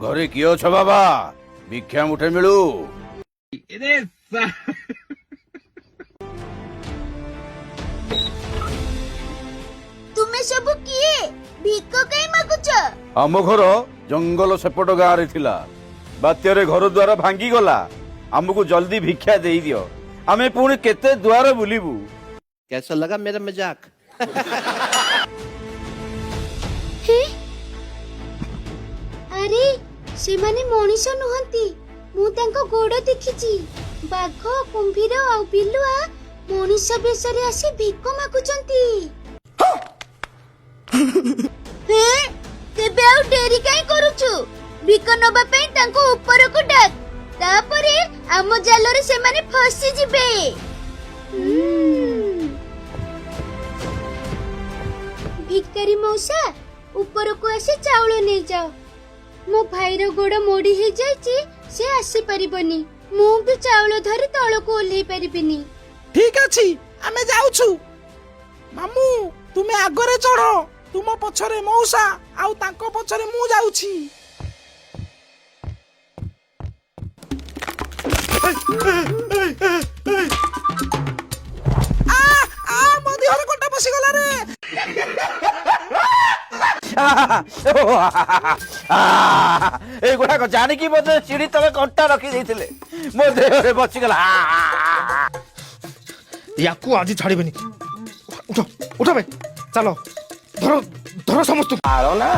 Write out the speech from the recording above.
ଘରେ କିଏ ଅଛ ବାବା? ଭିକ୍ଷା ମୁଠେ ମିଳୁ। ତୁମେ ସବୁ କିଏ? ଭିକ କାଇଁ ମାଗୁଛ? ଆମ ଘର ଜଙ୍ଗଲ ସେପଟ ଗାଁରେ ଥିଲା। ବାତ୍ୟାରେ ଘର ଦ୍ୱାର ଭାଙ୍ଗିଗଲା। ଆମକୁ ଜଲ୍ଦି ଭିକ୍ଷା ଦେଇଦିଅ, ଆମେ ପୁଣି କେତେ ଦ୍ୱାର ବୁଲିବୁ। कैसा लगा मेरा मजाक? ହେ? ଆରେ, ସେମାନେ ମଣିଷ ନୁହନ୍ତି। ମୁଁ ତାଙ୍କ ଗୋଡ ଦେଖିଛି। ବାଘ, କୁମ୍ଭୀର ଆଉ ବିଲୁଆ ମଣିଷ ବେଶରେ ଆସି ଭିକ ମାଗୁଛନ୍ତି। ହେ, ତେବେ ଆଉ ଡେରି କାଇଁ କରୁଛୁ? ଭିକ ନବା ପାଇଁ ତାଙ୍କୁ ଉପରକୁ ଡାକ। ତାପରେ ଆମ ଜାଲରେ ସେମାନେ ଫସିଯିବେ। ଭିକାରୀ ମଉସା, ଉପରକୁ ଆସି ଚାଉଳ ନେଇଯାଅ। ମୋ ଭାଇର ଗୋଡ ମୋଡି ହେଇଯାଇଛି, ସେ ଆସିପାରିବନି। ମୁଁ ବି ଚାଉଳ ଧରି ତଳକୁ ଓହ୍ଲେଇ ପାରିବିନି। ଠିକ ଅଛି, ଆମେ ଯାଉଛୁ। ମାମୁଁ, ତୁମେ ଆଗରେ ଚଢ। ତୁମ ପଛରେ ମଉସା ଆଉ ତାଙ୍କ ପଛରେ ମୁଁ ଯାଉଛି। ଆ ଆ, ମୋ ଦେହରେ କଣ୍ଟା ପଶିଗଲା ରେ। ଏଗୁଡାକ ଜାଣିକି ବୋଧେ ସିଢି ତଳେ କଣ୍ଟା ରଖି ଦେଇଥିଲେ, ମୋ ଦେହରେ ବସିଗଲା। ୟାକୁ ଆଜି ଛାଡ଼ିବେନି। ଉଠ, ଉଠ ବେ, ଚାଲ, ଧର ଧର ସମସ୍ତଙ୍କୁ। ନା।